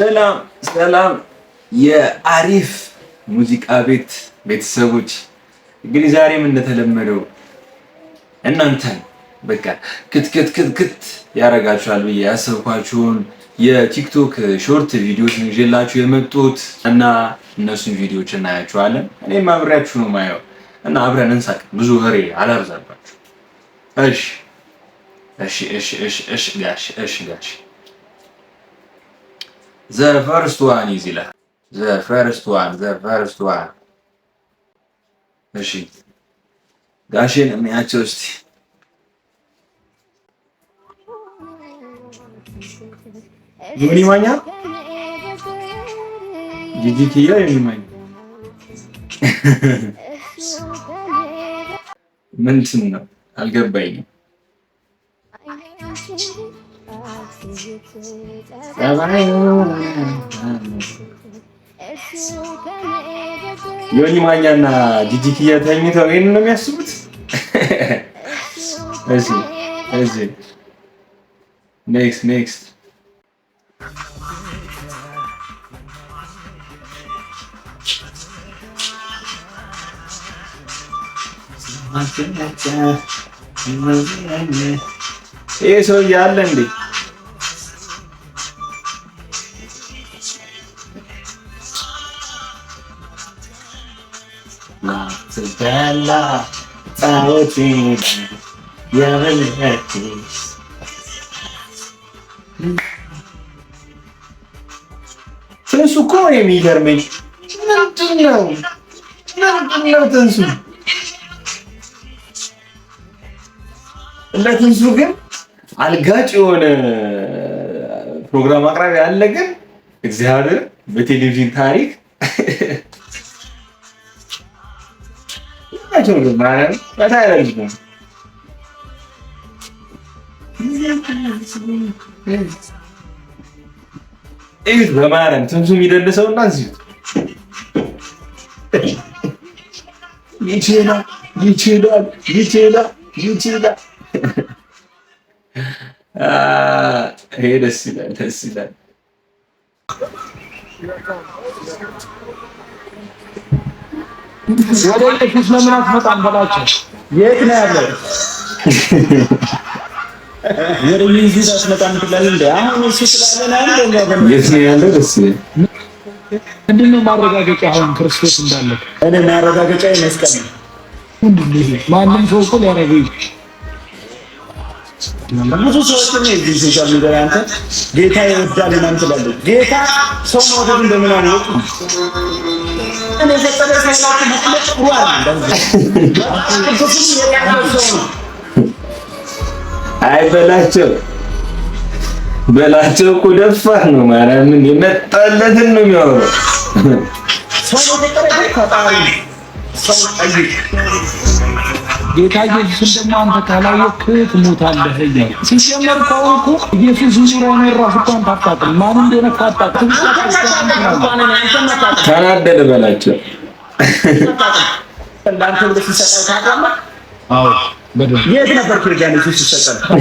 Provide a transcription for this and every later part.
ሰላም ሰላም፣ የአሪፍ ሙዚቃ ቤት ቤተሰቦች፣ እንግዲህ ዛሬም እንደተለመደው እናንተን በቃ ክትክት ክትክት ያደርጋችኋል ብዬ ያሰብኳችሁን የቲክቶክ short ቪዲዮዎች ነው ይዤላችሁ የመጡት እና እነሱን ቪዲዮዎች እናያቸዋለን። እኔም አብሬያችሁ ነው ማየው እና አብረን እንሳቅ። ብዙ ወሬ አላብዛባችሁ። እሺ እሺ እሺ እሺ እሺ ጋሽ፣ እሺ ጋሽ፣ the first one is ይላል። The first one, the first one። እሺ ጋሽን እንያቸው እስቲ። ዮኒ ማኛ፣ ጂጂ ኪያ፣ ዮኒ ማኛ ምንድን ነው አልገባኝም። ዮኒ ማኛና ጂጂ ኪያ ተኝተው ይሄንን ነው የሚያስቡት። እሺ እሺ፣ next, next። ይሄ ሰውዬ አለ እንዴ? ላትበላ ጣዖቴ የበለች። ትንሱ እኮ የሚገርመኝ ምንድን ነው? ምንድን ነው ትንሱ? እንደ ትንሱ ግን አልጋጭ የሆነ ፕሮግራም አቅራቢ አለ ግን እግዚአብሔር በቴሌቪዥን ታሪክ ናቸው ግን ማርያም በታ ያለልጅ ነው። እዩት በማርያም ትንሱ የሚደልሰውና እዚሁ ይችላል ይችላል ይችላል ይችላል። ይሄ ደስ ይላል፣ ደስ ይላል። ወደ ኢየሱስ ለምን አትመጣም በላቸው። የት ነው ያለው? ወደ ኢየሱስ አትመጣም ትላለህ እንዴ? አሁን እሱ ስላለ ነው እንዴ? የት ነው ያለው? ደስ ይላል። ምንድን ነው ማረጋገጫ አሁን ክርስቶስ እንዳለ? እኔ ማረጋገጫ መስቀል ነው። ምንድን ነው ይሄ? ማንም ሰው እኮ ሊያደርገው ይችላል። ብዙ ሰዎችን የዚህ social media ላይ አንተ ጌታ ይወዳል ምናምን ትላለህ። ጌታ ሰው መውደዱን በምን አወቁ? እኔ የፈጠረ ሰው ናት ጥሩ አይደለም። ቅዱስም የቀረበ ሰው ነው። አይ በላቸው በላቸው እኮ ደፋር ነው። ማርያምን የመጣለትን ነው የሚያወራው። ሰው የፈጠረ ግን ፈጣሪ ሰው ጠይቅ። ጌታ ኢየሱስን ደግሞ አንተ ካላወቅህ ትሞታለህ እያለ ሲጀመር እኮ አሁን እኮ ኢየሱስ ዙሪያ ነው ራሱ እኮ አንተ አታውቅም፣ ማን እንደሆነ እኮ አታውቅም። ተናደደ በላቸው። እንዳንተ ብለህ ሲሰጠው ታውቃለህ? አዎ በደንብ። የት ነበር ኪርጋን ኢየሱስ ሲሰጠው?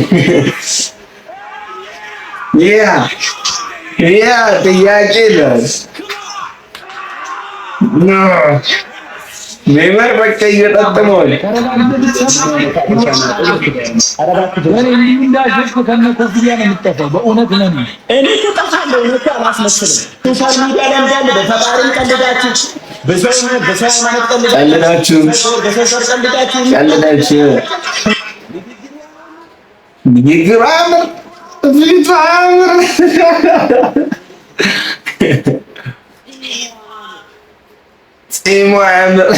Yeah, ጥያቄ ነው። ኔይመር በቃ እየጠጥመዋል። እኔ እንዲሁ እንዳሸፍክ ከነ ኮፍያ ነው የምጠፋው። በእውነት ነው። እኔ እጠፋለሁ። እኔ እኮ አላስመስልም። Social media ላይ እንዳለ በፈጣሪም ቀልዳችሁ፣ በሰው በሰው ሃይማኖት ቀልዳችሁ፣ በሰው ዘር ቀልዳችሁ ቀልዳችሁ። ንግግሩ አያምር፣ ፊቱ አያምር። ጺሙ አያምር።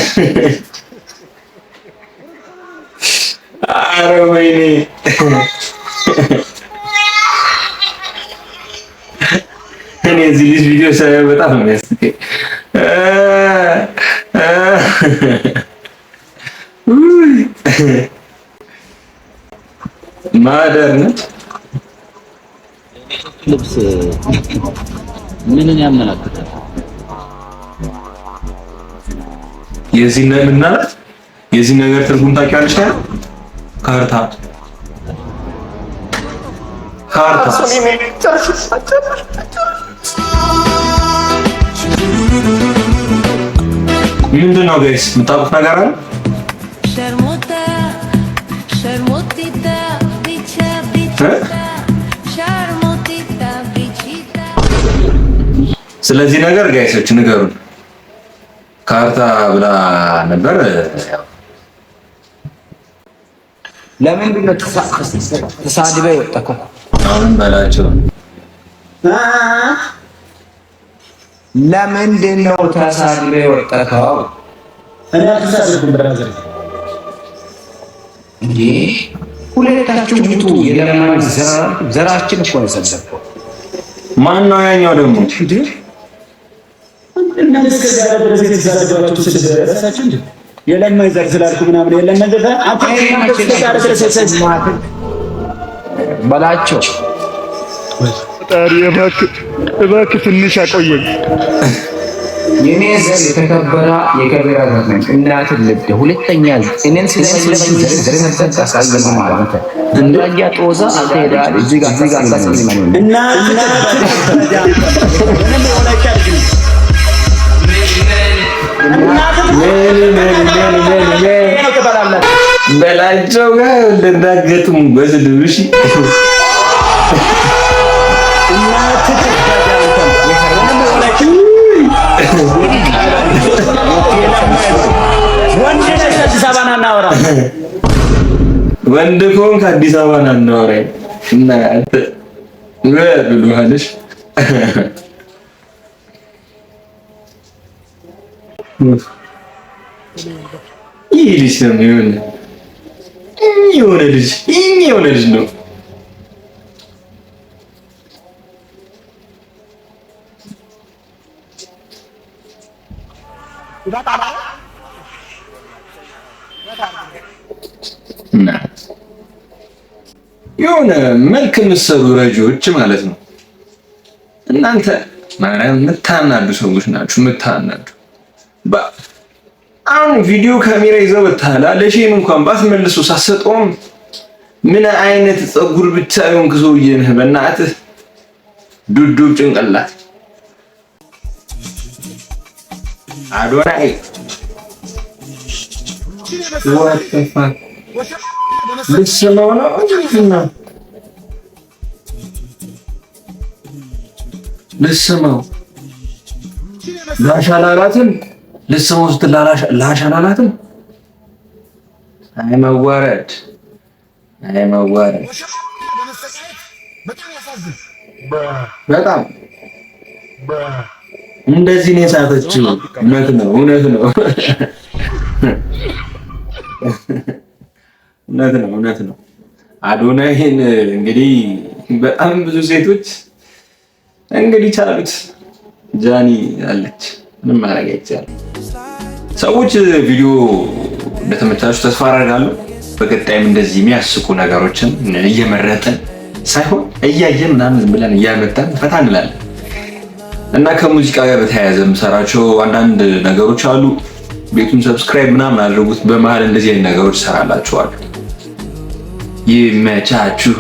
ኧረ ወይኔ፣ እኔ እዚህ ልጅ ቪዲዮ ሳየው በጣም ነው የሚያስቀኝ። ውይ ማደር ነች። ልብስ ምንን ያመላክታል? የዚህ ምናለት የዚህ ነገር ትርጉም ታውቂዋለሽ? ካርታ ካርታ። ምንድን ነው guys? የምታውቁት ነገር አለ? ሸርሙጣ ሸርሙጢታ ቢቻ ቢቺታ ሸርሙጢታ ቢቺታ። ስለዚህ ነገር guys ኦች ንገሩን። ካርታ ብላ ነበር። ያው ለምንድን ነው ተሳድበህ የወጣከው? አሁንም በላቸው። ለምንድን ነው ተሳድበህ የወጣከው? እኔ አልተሳደብኩም brother። እንዴ ሁለታችሁ ውጡ። የለማኝ ዘራችን እኮ ነው የሰደብከው። ማን ነው ያኛው ደግሞ? እናንተ እስከ ዛሬ ድረስ የተሳደባችሁ ስድብ ረሳችሁ እንዴ? የለማኝ ዘር ስላልኩ ምናምን የለማኝ ዘር አንተ እስከ ዛሬ ድረስ በላቸው። ፈጣሪ እባክህ እባክህ ትንሽ አቆየኝ። የኔ ዘር የተከበረ የከበረ ዘር ነው። እናትን ልብ ሁለተኛ እኔን ስለመኝ ዘር ዘር ታሳየኝ ማለት ነው። እንዳያ ጦዛ አንተ ሄደሃል። እዚህ ጋር አታስቀይመኝ። እናትህ ምንም የወላይታ ልጅ ነው። እናትህ ትበላላችሁ። በላቸው ጋር እንዳገጥሙ በስድብ እሺ። እናትህ ትበላለህ አንተም። ምንም የወላይታ ወንድ ነህ፣ አዲስ አበባ ና እናወራ። ወንድ ከሆንክ አዲስ አበባ ና እናወራኝ እና አንተ ብሎሃልሽ። ይህ ልጅ ነው የሆነ የሆነ ልጅ ነው። የሆነ መልክ የምትሰሩ ረጂዎች ማለት ነው። እናንተ ማርያም የምታናዱ ሰዎች ናችሁ። የምታናዱ አሁን ቪዲዮ ካሜራ ይዘው ወጥተሃል። ለ shame እንኳን ባትመልሱ ሳሰጠውም ምን አይነት ፀጉር ብቻ የሆንክ ሰውዬ ነህ? በእናትህ ዱዱብ ጭንቅላት አዶናይ what the fuck ልስመው ነው ነው ልስመው ላሻላላትም ልስመው ስትል ላሻላላትም። አይ መዋረድ፣ አይ መዋረድ። በጣም እንደዚህ ነው የሳተችው። እውነት ነው፣ እውነት ነው፣ እውነት ነው፣ እውነት ነው። አዶናይን እንግዲህ በጣም ብዙ ሴቶች እንግዲህ ቻሉት። ጃኒ አለች፣ ምንም ማድረግ አይቻልም። ሰዎች ቪዲዮ እንደተመቻችሁ ተስፋ አደርጋለሁ። በቀጣይም እንደዚህ የሚያስቁ ነገሮችን እየመረጥን ሳይሆን እያየን ምናምን ዝም ብለን እያመጣን ፈታ እንላለን እና ከሙዚቃ ጋር በተያያዘ የምሰራቸው አንዳንድ ነገሮች አሉ። ቤቱን subscribe ምናምን አድርጉት። በመሀል እንደዚህ አይነት ነገሮች እሰራላችኋለሁ። ይመቻችሁ።